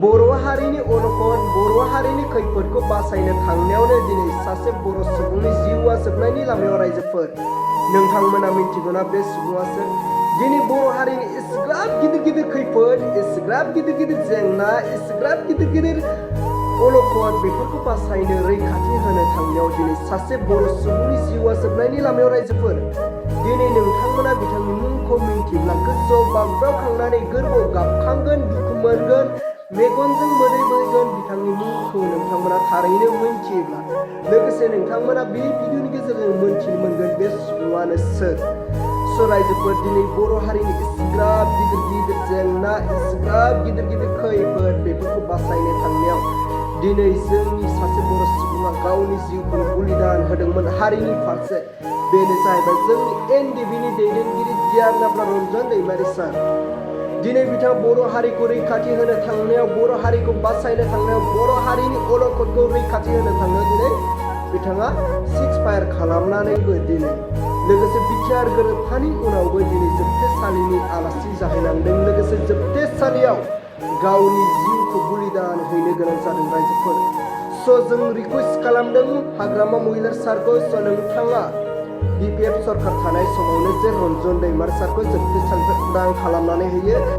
बर' हारिनि अलखद बर' हारिनि खैफोदखौ बासायनो थांनायावनो दिनै सासे बर' सुबुंनि जिउआ जोबनायनि लामायाव रायजोफोर नोंथांमोना मिथिगौना बे सुबुङा सोर? दिनै बर' हारिनि एसेग्राब गिदिर गिदिर खैफोद एसेग्राब गिदिर गिदिर जेंना एसेग्राब गिदिर गिदिर अलखद बेफोरखौ बासायनो रैखाथि होनो थांनायाव दिनै सासे बर' सुबुंनि जिउआ जोबनायनि लामायाव रायजोफोर दिनै नोंथांमोना बिथांनि मुंखौ मिन्थिब्ला गोसोआव बाग्दावखांनानै गोरबोआव गाबखांगोन दुखु मोनगोन मेगनजों मोदै बोहैगोन बिथांनि मुंखौ नोंथांमोना थारैनो मिन्थियोब्ला लोगोसे नोंथांमोना बे भिडिअनि गेजेरजों मोन्थिनो मोनगोन बे सुबुङानो सोर रायजोफोर दिनै बर' हारिनि एसेग्राब गिदिर गिदिर जेंना एसेग्राब गिदिर गिदिर खैफोद बेफोरखौ बासायनो थांनायाव दिनै जोंनि सासे बर' सुबुङा गावनि जिउखौ बलिदान होदोंमोन हारिनि फारसे बेनो जाहैबाय जोंनि एनडिबिनि दैदेनगिरि गियानाब्ला रन्जन दैमारि सार दिनै बिथाङा बर' हारिखौ रैखाथि होनो थांनायाव बर' हारिखौ बासायनो थांनायाव बर' हारिनि अलखदखौ रैखाथि होनो थांनायाव दिनै बिथाङा सिक्स फायार खालामनानैबो दिनै लोगोसे बिटिआर गोरोबथानि उनावबो दिनै जोबथेसालिनि आलासि जाहैनांदों लोगोसे जोबथेसालियाव गावनि जिउखौ बलिदान हैनो गोनां जादों रायजोफोर जों रिकुवेस्ट खालामदों हाग्रामा महिलार सारखौ नोंथाङा BPF सरकार थानाय समावनो जे रन्जन दैमारि सारखौ जोबथेसालिनिफ्राय उदां खालामनानै होयो।